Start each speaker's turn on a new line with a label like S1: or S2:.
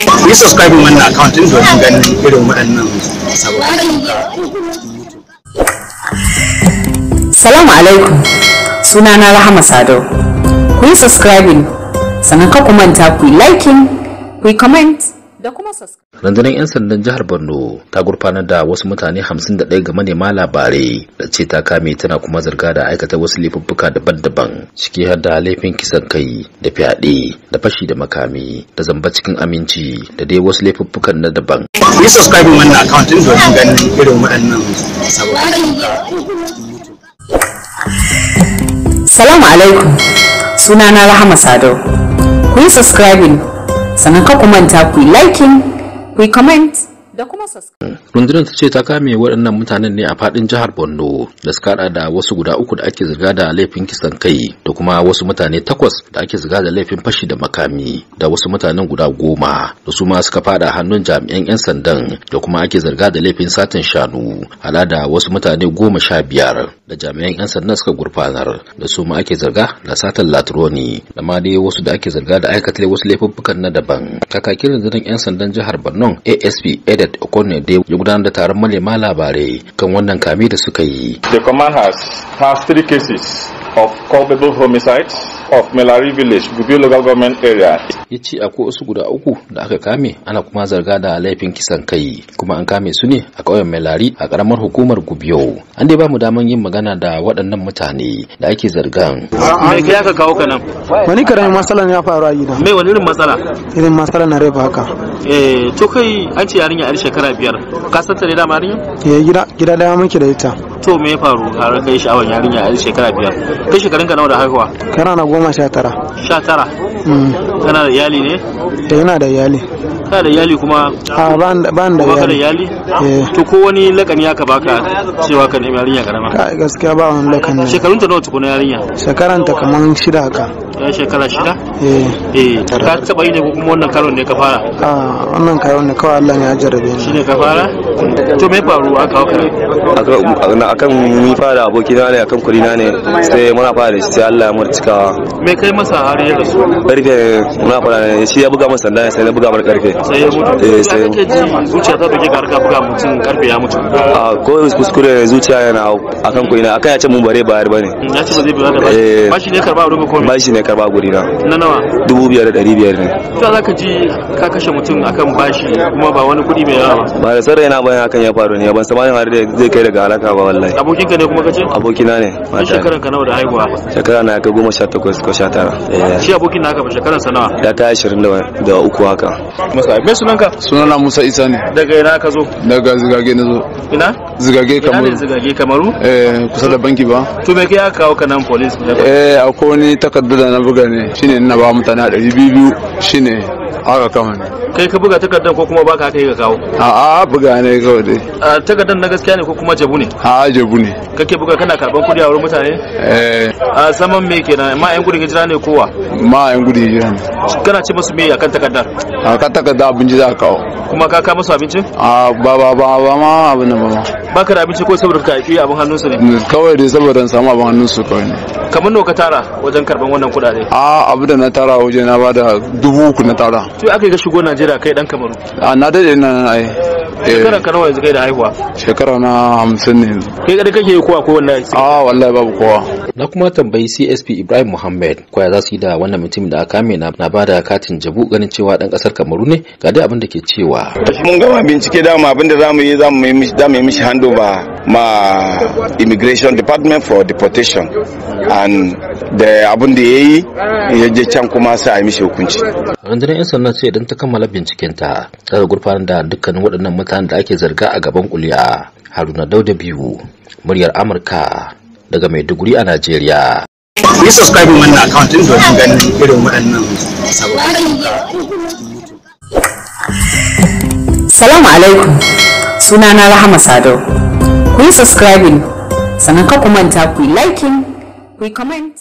S1: Ku yi subscribing wannan account din domin ganin irin waɗannan sababbin.
S2: Salamu alaikum. Sunana Rahama Sadau. Ku yi subscribing sannan ka ku manta ku yi liking, ku yi comment da kuma subscribe.
S3: Rundunar 'yan sandan jihar Borno ta gurfanar da wasu mutane 51 ga manema labarai da ce ta kame tana kuma zarga da aikata wasu laifuffuka daban-daban, ciki har da laifin kisan kai da fyaɗe da fashi da makami da zamba cikin aminci da dai wasu laifuffukan na daban.
S1: Ku yi subscribing wannan account din domin ganin irin waɗannan sababbin.
S2: Salamu alaikum. Sunana Rahama Sadau. Ku yi subscribing sannan ka ku manta ku yi liking, ku yi comment da kuma subscribe.
S3: Rundunar ta ce ta kame waɗannan mutanen ne a faɗin jihar Borno da suka haɗa da wasu guda uku da ake zarga da laifin kisan kai da kuma wasu mutane takwas da ake zarga da laifin fashi da makami da wasu mutanen guda 10 da su ma suka fada hannun jami'an 'yan sandan da kuma ake zarga da laifin satin shanu, hala da wasu mutane 15 da jami'an 'yan sandan suka gurfanar da su ma ake zarga da satan latroni da ma dai wasu da ake zarga da aikata wasu laifuffukan na daban. Kakakin rundunar 'yan sandan jihar Borno ASP Edet Okonne da ya gudanar da taron manema labarai kan wannan kame da suka yi.
S4: The command has passed 3 cases of culpable homicides of Melari village, Gubio local government area.
S3: Ya ce akwai wasu guda uku da aka kame ana kuma zarga da laifin kisan kai, kuma an kame su ne a ƙauyen Melari a ƙaramar hukumar Gubio. An dai ba mu daman yin magana da waɗannan mutane da ake zargan.
S5: Me kai aka kawo ka nan?
S6: Wani karamin matsala ne ya faru a gida.
S5: Me wani irin matsala?
S6: Irin matsala na reba haka.
S5: Eh, to kai an ce yarinya yar shekara 5. Ka san ta ne dama yarinya?
S6: Eh, gida daya muke da ita.
S5: To me ya faru har kai sha'awar yarinya yar shekara 5? Kai shekarun ka nawa da haihuwa?
S6: Kana na 19.
S5: 19? Kana da iyali ne?
S6: Eh, ina da iyali.
S5: Kana da iyali kuma?
S6: A ban da iyali.
S5: Ba da iyali?
S6: Eh.
S5: To ko wani lakani aka baka cewa ka nemi yarinya karama?
S6: Kai gaskiya ba wani lakani.
S5: Shekarun ta nawa tukuna yarinya?
S6: Shekaran ta kaman 6 haka.
S5: Ya shekara 6?
S6: Eh.
S5: Eh, ka taba yi ne ko kuma wannan karon ne ka fara?
S6: A wannan karon ne kawai Allah ne ya jarrabe ni.
S5: Shine ka fara? To me faru aka hauka?
S7: Akan mun fara abokina ne akan kudi na ne sai muna fara da shi sai Allah ya murcika.
S5: Me kai masa har ya rasu?
S7: Karfe muna fara ne shi ya buga masa sanda sai na buga mar karfe.
S5: Sai ya mutu.
S7: Eh, sai
S5: kake ji zuciya ta doke ka har ka buga mutum karfe ya mutu.
S7: A ko kuskure zuciya yana akan kudi na akan ya ce mun bare bayar bane.
S5: Ya ce ba zai bayar da bashi. Bashi ne karba wurin ko?
S7: Bashi ne karba guri na.
S5: Na nawa?
S7: 5,500 ne.
S5: To zaka ji ka kashe mutum akan bashi kuma ba wani kudi mai yawa ba.
S7: Ba da sarrai na bayan hakan ya faru ne ban san har zai kai daga halaka ba wallahi.
S5: Abokinka ne kuma kace?
S7: Abokina ne.
S5: Kai shekaran ka nawa da haihuwa?
S7: Shekara na kai 18 ko 19. Eh.
S5: Shi abokin naka ba shekaran sa nawa?
S7: Ya kai 23 haka.
S5: Musa, me sunanka?
S8: Sunana Musa Isa ne.
S5: Daga ina ka zo?
S8: Daga Zigage na zo.
S5: Ina?
S8: Zigage Kamaru.
S5: Ina ne Zigage Kamaru?
S8: Eh, kusa da banki ba.
S5: To me kai aka kawo ka nan police?
S8: Eh, akwai wani takardu da na buga ne shine ina ba mutane a 200 shine aka kama ne.
S5: Kai ka buga takardar ko kuma baka kai ka kawo?
S8: A'a, buga ne kawai dai.
S5: Takardar na gaskiya ne ko kuma jabu ne?
S8: A'a, jabu ne.
S5: Kake buga kana karban kudi a wurin mutane?
S8: Eh.
S5: A zaman me kenan? Ma yan gudun hijira ne kowa?
S8: Ma yan gudun hijira ne.
S5: Kana ce musu me akan takardar?
S8: A kan takardar abinci za ka kawo.
S5: Kuma ka kawo musu abincin?
S8: A ba ba ba ba ma abin nan ba ma.
S5: Baka da abinci ko saboda ka haifi abin hannunsu ne?
S8: Kawai dai saboda in samu abin hannunsu kawai ne.
S5: Kamar nawa ka tara wajen karban wannan kudade?
S8: A abu da na tara waje na bada 3,000 na tara.
S5: To aka yi ka shigo Najeriya kai dan Kamaru?
S8: A na dade nan ai.
S5: Shekara ka nawa yanzu kai da haihuwa?
S8: Shekara na 50 ne yanzu.
S5: Kai kadai kake kowa ko wannan?
S8: A wallahi babu kowa.
S3: Na kuma tambayi CSP Ibrahim Muhammad koya za su yi da wannan mutumin da aka kame na bada katin jabu ganin cewa dan kasar Kamaru ne, ga dai abin da ke cewa.
S9: Mun gama bincike dama abin da zamu yi zamu yi mishi handover ma Immigration Department for deportation and da abin da yayi ya je can kuma sai a yi mishi hukunci.
S3: Rundunar 'yan sandan ce idan ta kammala bincikenta za ta gurfanar da dukkanin waɗannan mutanen da ake zarga a gaban kuliya. Haruna Dauda biyu, muryar Amurka daga Maiduguri a Najeriya.
S1: Ku yi subscribing wannan account din domin ganin irin waɗannan sababbin.
S2: Salamu alaikum. Sunana Rahama Sadau. Ku yi subscribing sannan ka ku manta ku yi liking, ku yi comment.